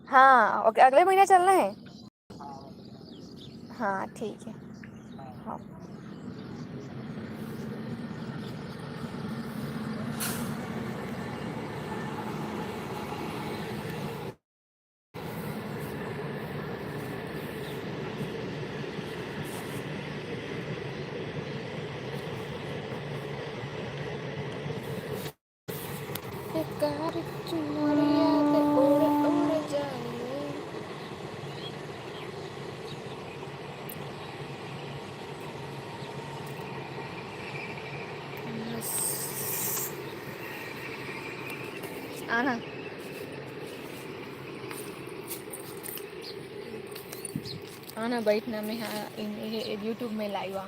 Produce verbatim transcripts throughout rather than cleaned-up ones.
हाँ, ओके, अगले महीना चलना है। हाँ, ठीक है। हाँ। आना, आना, बैठना, मैं, हाँ, इन, ये, ये YouTube में live आ।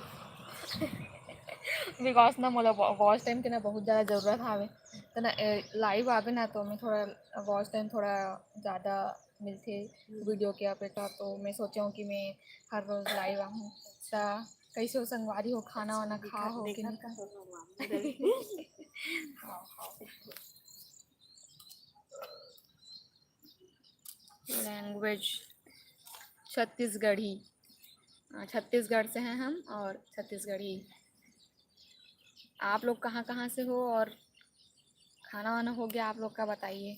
Because ना, मोला वा-, watch time के ना बहुत ज़्यादा ज़रूरत हावे। तो ना, ए, live आबे ना, तो मैं थोड़ा, watch time थोड़ा ज़्यादा मिलथे video के अपेक्षा, तो मैं सोचा हूँ कि मैं हर रोज़ live आहूँ। ता कैसे हो संगवारी हो, खाना वाना खा हो कि नहीं? हाँ, हाँ। Language छत्तीसगढ़ी। हाँ, छत्तीसगढ़ से हैं हम और छत्तीसगढ़ी। आप लोग कहाँ कहाँ से हो और खाना वाना हो गया आप लोग का, बताइए।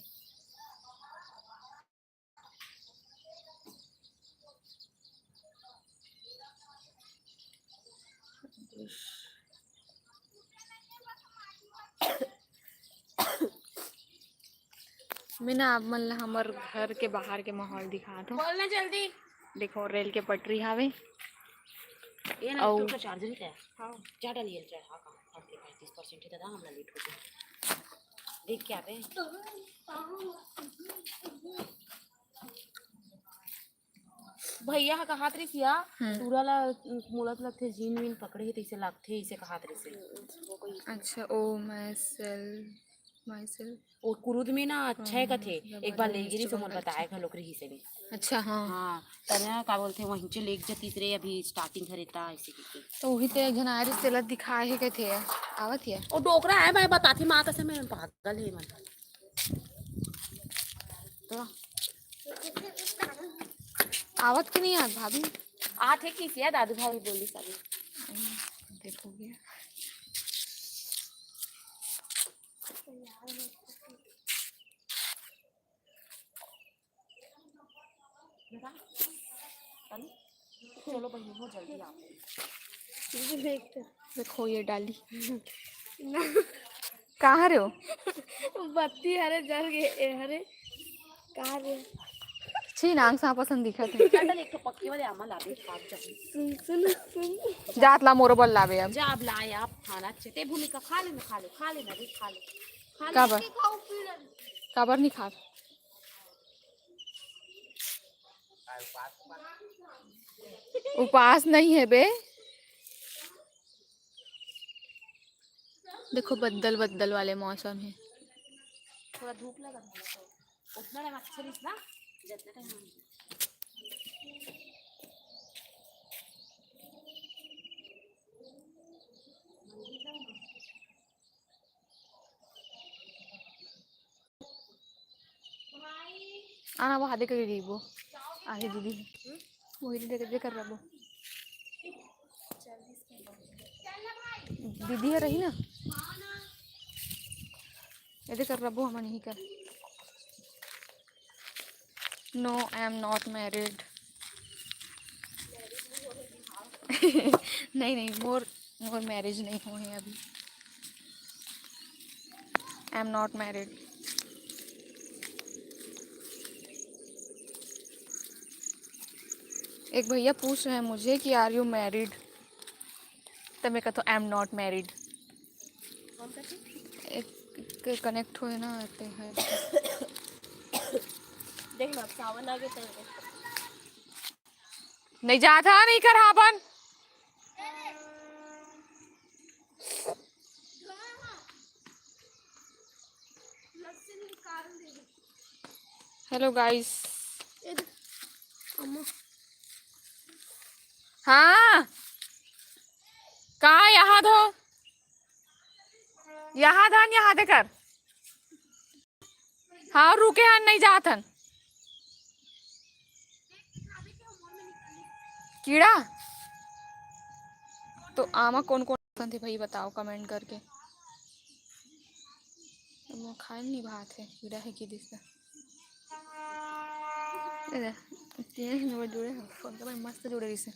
मैं ना आप मन ला हमर घर के बाहर के माहौल दिखात हूँ। बोलना जल्दी। देखो, रेल के पटरी हावे। ये ना, अउ तो का charger ही है। हाँ। जा डालिए, जा, हाँ, काम, काम के पास तीस percent है दादा, हम ना late हो जाए। देख के आते हैं। भैया ह कहात रहिस या, हम्म। टूरा ला, मोला तो लगथे जीन वीन पकड़े हे, तइसे लागथे, इसे कहात रहिस हे। अच्छा, ओ, myself, myself। ओ कुरुद में ना अच्छा है कथे, हम्म, एक बार ले गिरी तो मोला बताए घलोक रहिस हे। अच्छा, हाँ। हाँ, तने का बोलथे, वहीं से लेके जतीस रे, अभी starting हरे ता, ऐसे करके। तो वही ते एक झन आए रहिस, तेला दिखाए हे कथे, आवत हे। ओ डोकरा है, मैं बताथी माँ कसम, मैं पागल है मन। तो आवत कि नहीं आवत भाभी? आत हे किसिया दादू भाभी बोली सारी। देखो गया। चलो बहिनी हो जल्दी आओ। देखो ये डाली। कहाँ रे हो? बत्ती हरे जल गए, ए, हरे। कहाँ रे? छी, नांग सांप असन दिखत हे। चल, एक ठो पक्की वाले आमा लाबे, खा जा। सुन, सुन, सुन। जात ला मोरो बर लाबे अब। जा अब लाए आप खाना, चेते भूमिका खा लेना, खा ले, खा लेना रे, खा ले। खा ले। काबर? के खाओ, पी ले। काबर नहीं खात? उपास नहीं है बे। देखो, बद्दल बद्दल वाले मौसम है। थोड़ा धूप लगा था तो उतना टाइम अच्छा नहीं था, जितना टाइम। आना, वो हाथे करी रही वो। आगे दीदी। वो दीदी देख, देख कर रहा वो। दीदी है रही ना। ये देख कर रहा वो, हम नहीं कर। No, I am not married। नहीं, नहीं, मोर, मोर marriage नहीं हुए हैं अभी। I am not married। एक भैया पूछ रहे हैं मुझे कि are you married? तो मैं कहता हूँ, I am not married। एक, एक connect हुए ना, आते हैं। देख ना, अब सावन आ गए तो नहीं जाता, नहीं कर हाबन। Hello guys। हाँ, कहाँ यहाँ धो, यहाँ धान यहाँ दे कर। हाँ, रुके हन, नहीं जात हन। कीड़ा। तो आमा कोन कोन पसंद हे भाई, बताओ comment करके। मोर खाए नहीं भात हे, कीड़ा हे कि दिस। ए दे, तीन नंबर जुड़े हैं, फोन का मस्त जुड़े रहिसे।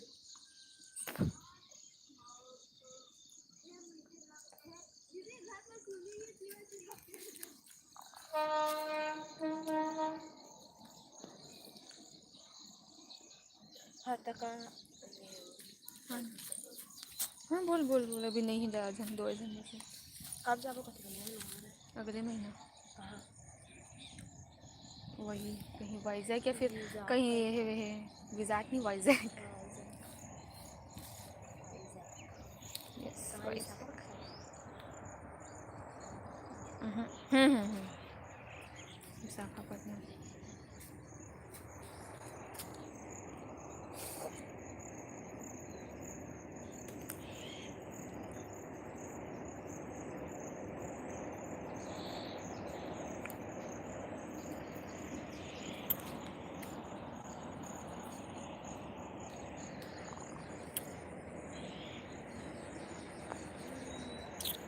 हाँ, त का? हाँ। हाँ, बोल, बोल, बोल, अभी नहीं जा, झन, दो झन में से। कब जाबो कथे? अगले महीना। कहाँ? वही, कहीं वाइजैक या फिर विजाक। कहीं ये है, ये है, विजाक नहीं, वाइजैक। हाँ, वाइजैक। Yes, कहाँ वाइजैक। विशाखापट्टनम? हम्म, हम्म, हम्म, हम्म। विशाखापट्टनम।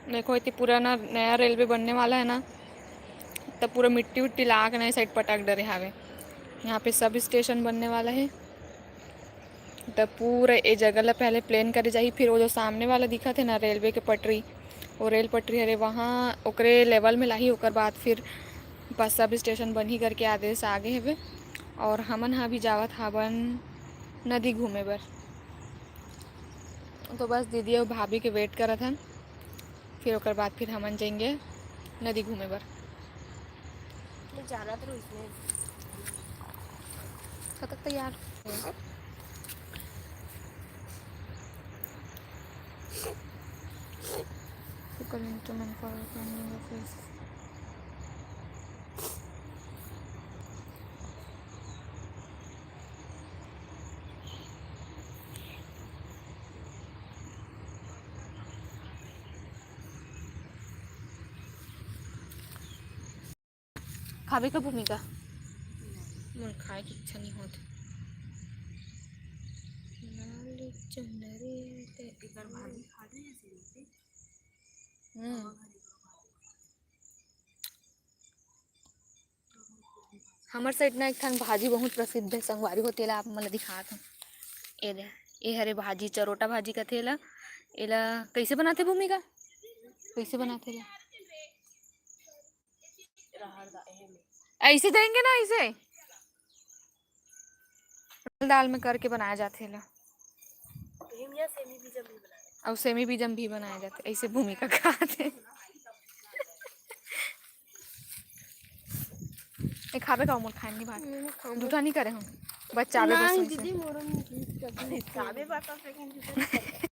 देखो, इतनी पुराना नया रेलवे बनने वाला है ना, तब पूरा मिट्टी उट्टी ला के नए साइड पटक डरे हावे। यहाँ पे सब स्टेशन बनने वाला है, तब पूरा ए जगह ला पहले प्लेन करे जाही, फिर वो जो सामने वाला दिखत है ना रेलवे के पटरी, वो रेल पटरी हरे, वहाँ ओकरे लेवल में लाही, ओकर बाद फिर बस सब स्टेशन बनही करके आदेश आगे हवे। और हमन ह अभी जावत हावन नदी घूमे बर। तो बस दीदी और भाभी के वेट करत हन, फिर ओकर बाद फिर हमन जाएंगे नदी घूमे बर। मैं जाना तो इसमें। कब तक तैयार? Local instrument for climbing the face. खाबे का भूमिका? मोर खाए के इच्छा नहीं होत। लाल चुनरी ते एकर भाजी खा ले जैसे रोटी। हम्म। हमर साइड ना एक ठन भाजी बहुत प्रसिद्ध है, संगवारी हो, तेला आप मन ल दिखात हूँ। ए दे, ए हरे भाजी, चरोटा भाजी कथे एला। एला कैसे बनाथे भूमिका? कैसे बनाथे एला? ऐसे देंगे ना, ऐसे। दाल में करके बनाया जाथे एला। अउ सेमी बीजम भी बनाया जाथे, ऐसे भूमिका खाथे। ए, खाबे का मोर खाए नहीं भात? हम्म, खाबे। दूठा नहीं करे हम, बच्चा आवे बस नहीं, वैसे। दीदी, मोरो में गीत कभी खाबे बात आप लेकिन दूठा नहीं करे।